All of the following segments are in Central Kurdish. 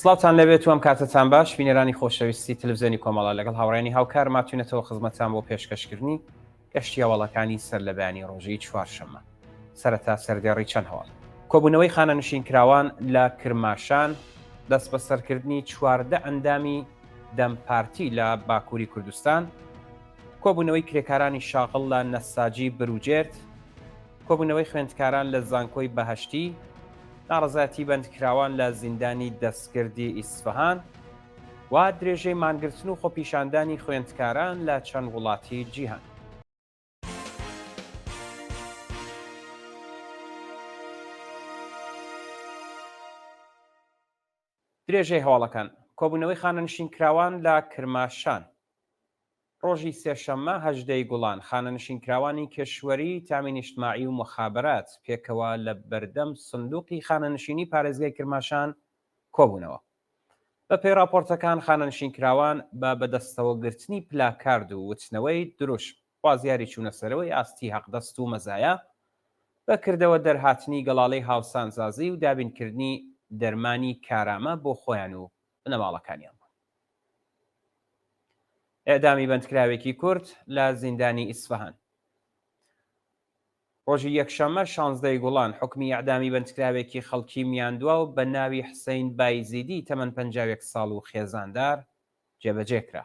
سڵاوتان لێبێت و ئەم کاتەتان باش بینەرانی خۆشەویستی تەلەفزیۆنی کۆمەڵە لەگەڵ هاوڕێیانی هاوکار ماتوینەتەوە خزمەتان بۆ پێشکەشکردنی گەشتی هەواڵەکانی سەر لە بەیانی ڕۆژی چوارشەممە سەرەتا سەردێڕی چەند هەواڵ کۆبوونەوەی خانەنشینکراوان لە کرماشان دەستبەسەرکردنی 14 ئەندامی دەم پارتی لە باکووری کوردستان کۆبوونەوەی کرێکارانی شاغڵ لە نەساجی بروجێرد کۆبوونەوەی خوێندکاران لە زانکۆی بەهەشتی، ناڕەزایەتی بەندکراوان لە زیندانی دەستکردی ئیسفەهان و درێژەی مانگرتن و خۆپیشاندانی خوێندکاران لە چەند وڵاتی جیهان. درێژەی هەواڵەکان، کۆبوونەوەی خانەنشینکراوان لە کرماشان. ڕۆژی سێشەممە 18 ی گوڵان، خانەنشینکراوانی کێشوەری تامین اجتماعی و موخابەرات پێکەوە لە بەردەم سندوقی خانەنشینی پارێزگای کرماشان کۆبوونەوە. بەپێی ڕاپۆرتەکان خانەنشینکراوان بە بەدەستەوەگرتنی پلاکارد و وتنەوەی دروشم خوازیاری چوونەسەرەوەی ئاستی هەقدەست و مەزایا، بە کردەوە دەرهاتنی گەڵاڵەی هاوسانسازی و دابینکردنی دەرمانی کارامە بۆ خۆیان و بنەماڵەکانیان بوون. ئێعدامی بەندکراوێکی کورد لە زیندانی ئیسفەهان. ڕۆژی یەکشەممە 16 ی گوڵان حوکمی ئێعدامی بەندکراوێکی خەڵکی میاندواو بە ناوی حسەین بایزیدی تەمەن 51 ساڵ و خێزاندار جێبەجێ کرا.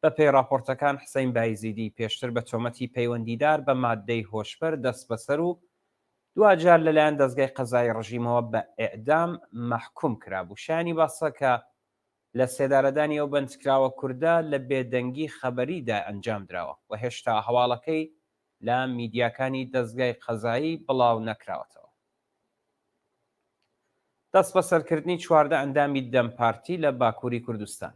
بەپێی ڕاپۆرتەکان حسەین بایزیدی پێشتر بە تۆمەتی پەیوەندیدار بە ماددەی هۆشبەر دەستبەسەر و دواجار لەلایەن دەزگای قەزایی ڕژیمەوە بە ئێعدام مەحکوم کرابوو. شایانی باسە کە لە سێدارەدانی ئەو بەندکراوە کوردە لە بێدەنگی خەبەریدا ئەنجام دراوە و هێشتا هەواڵەکەی لە میدیاکانی دەزگای قەزایی بڵاو نەکراوەتەوە. دەستبەسەرکردنی 14 ئەندامی دەم پارتی لە باکووری کوردستان.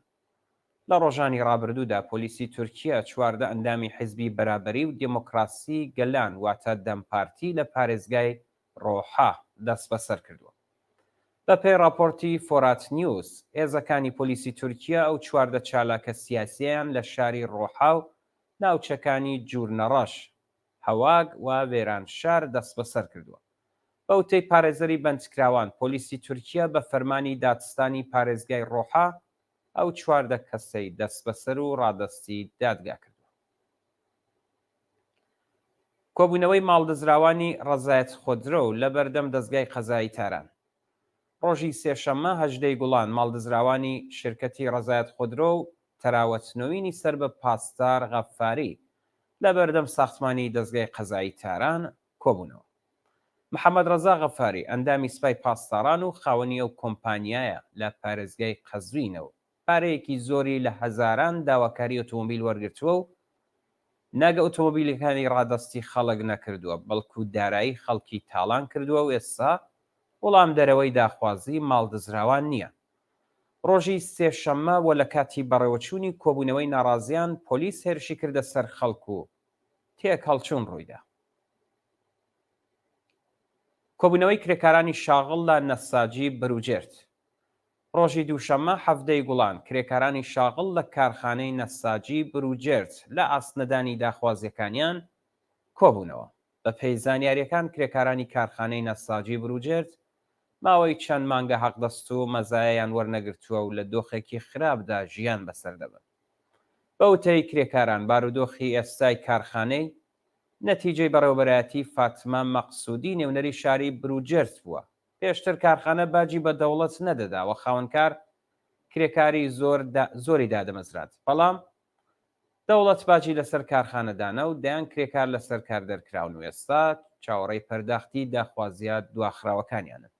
لە ڕۆژانی ڕابردوودا پۆلیسی تورکیە 14 ئەندامی حیزبی بەرابەری و دێمۆکڕاسی گەلان واتە دەم پارتی لە پارێزگای ڕۆحا دەستبەسەر کردووە. بە پێی ڕاپۆرتی فۆرات نیوز، هێزەکانی پۆلیسی تورکیە ئەو 14 چالاکە سیاسیەیان لە شاری ڕۆحا و ناوچەکانی جورنەڕەش، هەواگ و وێرانشار دەستبەسەر کردووە. بە وتەی پارێزەری بەندکراوان، پۆلیسی تورکیە بە فەرمانی دادستانی پارێزگای ڕۆحا ئەو 14 کەسەی دەستبەسەر و ڕادەستی دادگا کردووە. کۆبوونەوەی ماڵدزراوانی ڕەزایەت خۆدرۆ لە بەردەم دەزگای قەزایی تاران. ڕۆژی سێشەممە 18 ی گوڵان ماڵدزراوانی شرکەتی ڕەزایەت خۆدرۆ و تەراوەت نۆوینی سەر بە پاسدار غەفاری لە بەردەم ساختمانی دەزگای قەزایی تاران کۆبوونەوە. محەمەد ڕەزا غەفاری، ئەندامی سپای پاسداران و خاوەنی ئەو کۆمپانیایە لە پارێزگای قەزوینە و پارەیەکی زۆری لە هەزاران داواکاری ئۆتۆمۆبیل وەرگرتووە و نەک ئۆتۆمۆبیلەکانی ڕادەستی خەڵک نەکردووە، بەڵکو دارایی خەڵکی تاڵان کردووە و ئێستا وڵامدەرەوەی داخوازی ماڵدزراوان نییە. ڕۆژی سێشەممە و لە کاتی بەڕێوەچوونی کۆبوونەوەی ناڕازیان، پۆلیس هێرشی کردە سەر خەڵک و تێکهەڵچوون ڕوویدا. کۆبوونەوەی کرێکارانی شاغڵ لە نەساجی بروجێرد. ڕۆژی دووشەممە 17 ی گوڵان، کرێکارانی شاغڵ لە کارخانەی نەساجی بروجێرد لە ئاست نەدانی داخوازییەکانیان کۆبوونەوە. بەپێی زانیارییەکان کرێکارانی کارخانەی نەساجی بروجێرد ماوەی چەند مانگە حەقدەست و مەزایایان وەرنەگرتووە و لە دۆخێکی خراپدا ژیان بەسەر دەبەن. بە وتەی کرێکاران بارودۆخی ئێستای کارخانەی نەتیجەی بەڕێوەبەرایەتی فاتمە مەقسودی نێونەری شاری بروجێرد بووە. پێشتر کارخانە باجی بە دەوڵەت نەدەدا و خاوەنکار کرێکاری زۆر زۆری دادەمەزراند، بەڵام دەوڵەت باجی لەسەر کارخانە دانا و دەیان کرێکار لەسەر کار دەرکراون و ئێستا چاوەڕێی پەرداختی داخوازییە دواخراوەکانیانن.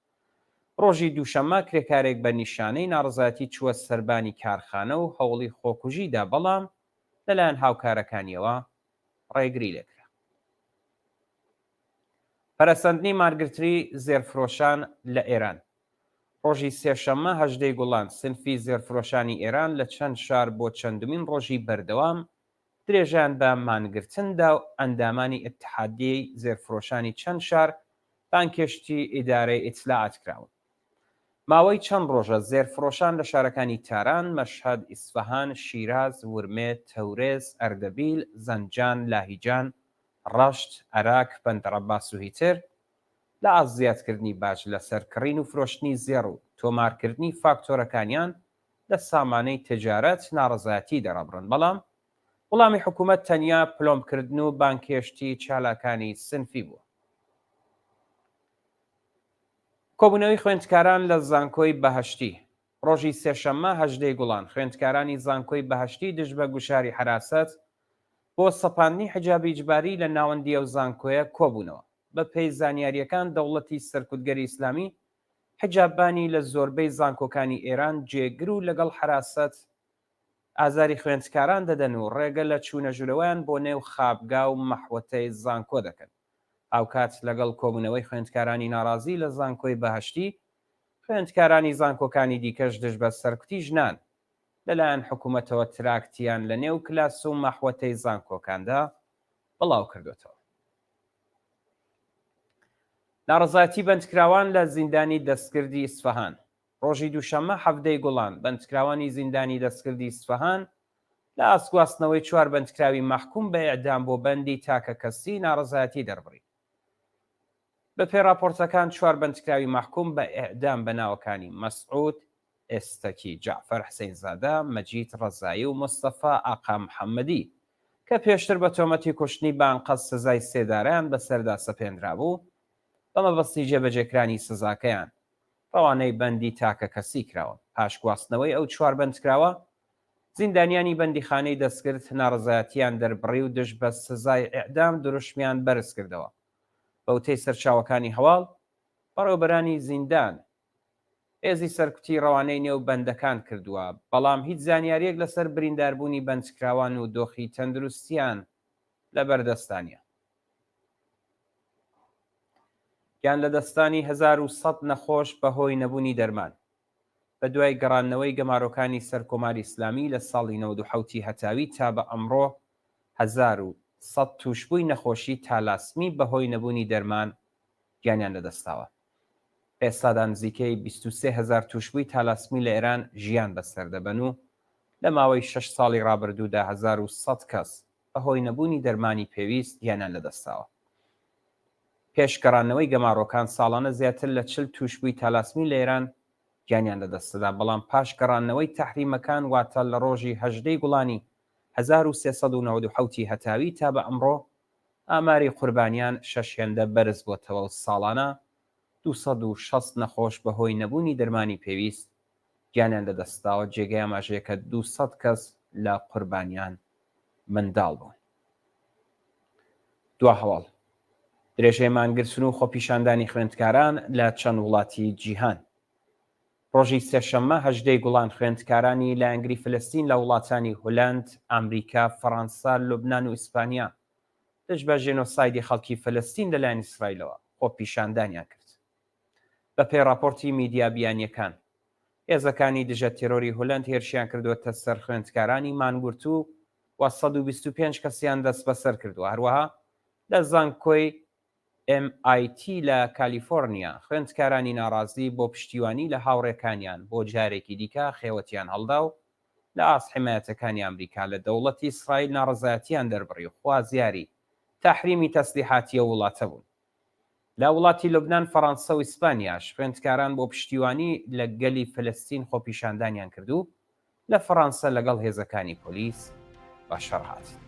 ڕۆژی دووشەممە کرێکارێک بە نیشانەی ناڕەزایەتی چووە سەربانی کارخانە و هەوڵی خۆکوژی دا، بەڵام لەلایەن هاوکارەکانییەوە ڕێگری لێکرا. پەرەسەندنی مانگرتنی زێرفرۆشان لە ئێران. ڕۆژی سێشەممە 18 ی گوڵان سنفی زێرفرۆشانی ئێران لە چەند شار بۆ چەندمین ڕۆژی بەردەوام درێژەیان بە مانگرتن دا و ئەندامانی ئیتحادیەی زێرفرۆشانی چەند شار بانگهێشتی ئیدارەی ئیتلاعات کراون. ماوەی چەند ڕۆژە زێرفرۆشان لە شارەکانی تاران، مەشهەد، ئیسفەهان، شیراز، ورمێ، تەورێز، ئەردەبیل، زەنجان، لاهیجان، ڕەشت، ئەراک، بەندەرعەباس و هیتر. لە ئاست زیادکردنی باج لەسەر کڕین و فرۆشتنی زێڕ و تۆمارکردنی فاکتۆرەکانیان لە سامانەی تجارەت ناڕەزایەتی دەڕبڕن، بەڵام وڵامی حکوومەت تەنیا پلۆمپکردن و بانگهێشتی چالاکانی سنفی بووە. کۆبوونەوەی خوێندکاران لە زانکۆی بەهەشتی ڕۆژی سێشەممە هەژدەی گوڵان خوێندکارانی زانکۆی بەهەشتی دژ بە گوشاری حەراسەت بۆ سەپاندنی حجابی ئیجباری لە ناوەندی ئەو زانکۆیە کۆبوونەوە. بە پێی زانیارییەکان دەوڵەتی سەرکوتگەری ئیسلامی حجاببانی لە زۆربەی زانکۆکانی ئێران جێگر و لەگەڵ حەراسەت ئازاری خوێندکاران دەدەن و ڕێگە لە چوونەژوورەوەیان بۆ نێو خابگا و مەحوەتەی زانکۆ دەکەن. هاوکات لەگەڵ کۆبوونەوەی خوێندکارانی ناڕازی لە زانکۆی بەهەشتی، خوێندکارانی زانکۆکانی دیکەش دژ بە سەرکوتی ژنان لەلایەن حکوومەتەوە تراکتیان لە نێو کلاس و مەحوەتەی زانکۆکاندا بڵاوکردۆتەوە. ناڕەزایەتی بەندکراوان لە زیندانی دەستکردی ئیسفەهان ڕۆژی دووشەممە حەڤدەی گوڵان، بەندکراوانی زیندانی دەستکردی ئیسفەهان لە ئاست گواستنەوەی چوار بەندکراوی مەحکووم بە ئێعدام بۆ بەندی تاکەکەسی ناڕەزایەتی دەربڕی. بەپێی ڕاپۆرتەکان چوار بەندکراوی مەحکووم بە ئێعدام بە ناوەکانی مەسعوود ئێستەکی، جەعفەر حسەینزادە، مەجید ڕەزایی و مستەفا ئاقا محەممەدی کە پێشتر بە تۆمەتی کوشتنی بە ئەنقەست سزای سێدارەیان بەسەردا سەپێنرابوو، بە مەبەستی جێبەجێکرانی سزاکەیان ڕەوانەی بەندی تاکەکەسی کراون. پاش گواستنەوەی ئەو چوار بەندکراوە، زیندانیانی بەندیخانەی دەستکرد ناڕەزایەتییان دەربڕی و دژ بە سزای ئێعدام دروشمیان بەرز کردەوە. بە وتەی سەرچاوەکانی هەواڵ، بەڕێوەبەرانی زیندان هێزی سەرکوتی ڕەوانەی نێو بەندەکان کردووە، بەڵام هیچ زانیارییەک لەسەر برینداربوونی بەندکراوان و دۆخی تەندروستییان لەبەردەستدا نییە. گیانلەدەستدانی 1100 نەخۆش بەهۆی نەبوونی دەرمان. بەدوای گەڕاندنەوەی گەمارۆکانی سەر کۆماری ئیسلامی لە ساڵی 97 ی هەتاوی تا بە ئەمڕۆ 1100 تووشبووی نەخۆشی تالاسمی بەهۆی نەبوونی دەرمان گیانیان لەدەستداوە. لە ئێستادا نزیکەی 23 هەزار تووشبووی تالاسمی لە ئێران ژیان بەسەر دەبەن و لە ماوەی شەش ساڵی ڕابردوودا 1100 کەس بەهۆی نەبوونی دەرمانی پێویست گیانیان لەدەستداوە. پێش گەڕاندنەوەی گەمارۆکان ساڵانە زیاتر لە 40 تووشبووی تالاسمی لە ئێران گیانیان لەدەستدەدا، بەڵام پاش گەڕاندنەوەی تەحریمەکان واتە لە ڕۆژی 18 ی گوڵانی 1397 ی هەتاوی تا بە ئەمڕۆ ئاماری قوربانیان شەش هێندە بەرزبۆتەوە و ساڵانە 260 نەخۆش بەهۆی نەبوونی دەرمانی پێویست گیانیان لەدەستداوە، جێگەی ئاماژەیە کە 200 کەس لە قوربانیان منداڵ بوون. دوا هەواڵ، درێژەی مانگرتن و خۆپیشاندانی خوێندکاران لە چەند وڵاتی جیهان. ڕۆژی سێشەممە هەژدەی گوڵان خوێندکارانی لایەنگری فلستین لە وڵاتانی هولەند، ئامریکا، فەڕانسە، لوبنان و ئیسپانیا دژ بە ژێنۆسایدی خەڵکی فلستین لەلایەن ئیسرائیلەوە خۆپیشاندانیان کرد. بەپێی ڕاپۆرتی میدیا بیانییەکان، هێزەکانی دژە تێرۆری هولەند هێرشیان کردووەتە سەر خوێندکارانی مانگرتوو و 125 کەسیان دەستبەسەر کردووە. هەروەها لە زانکۆی MIT لە کالیفۆرنیا، خوێندکارانی ناڕازی بۆ پشتیوانی لە هاوڕێکانیان بۆ جارێکی دیکە خێوەتیان هەڵدا و لە ئاست حیمایەتەکانی ئامریکا لە دەوڵەتی ئیسرائیل ناڕەزایەتیان دەربڕی و خوازیاری تەحریمی تەسلیحاتی ئەو وڵاتە بوون. لە وڵاتی لوبنان، فەڕانسە و ئیسپانیاش خوێندکاران بۆ پشتیوانی لە گەلی فلستین خۆپیشاندانیان کرد و لە فەڕانسە لەگەڵ هێزەکانی پۆلیس بە شەڕ هاتن.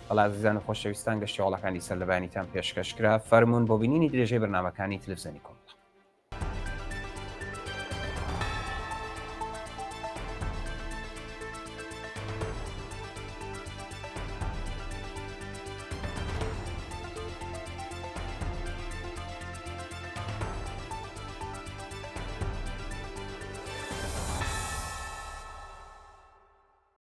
بەڵێ ئازیزان و خۆشەویستان گەشتی هەواڵەکانی سەرلەبەیانیتان پێشکەش کرا. فەرموون بۆ بینینی درێژەی بەرنامەکانی تلفزیۆنی کۆمار.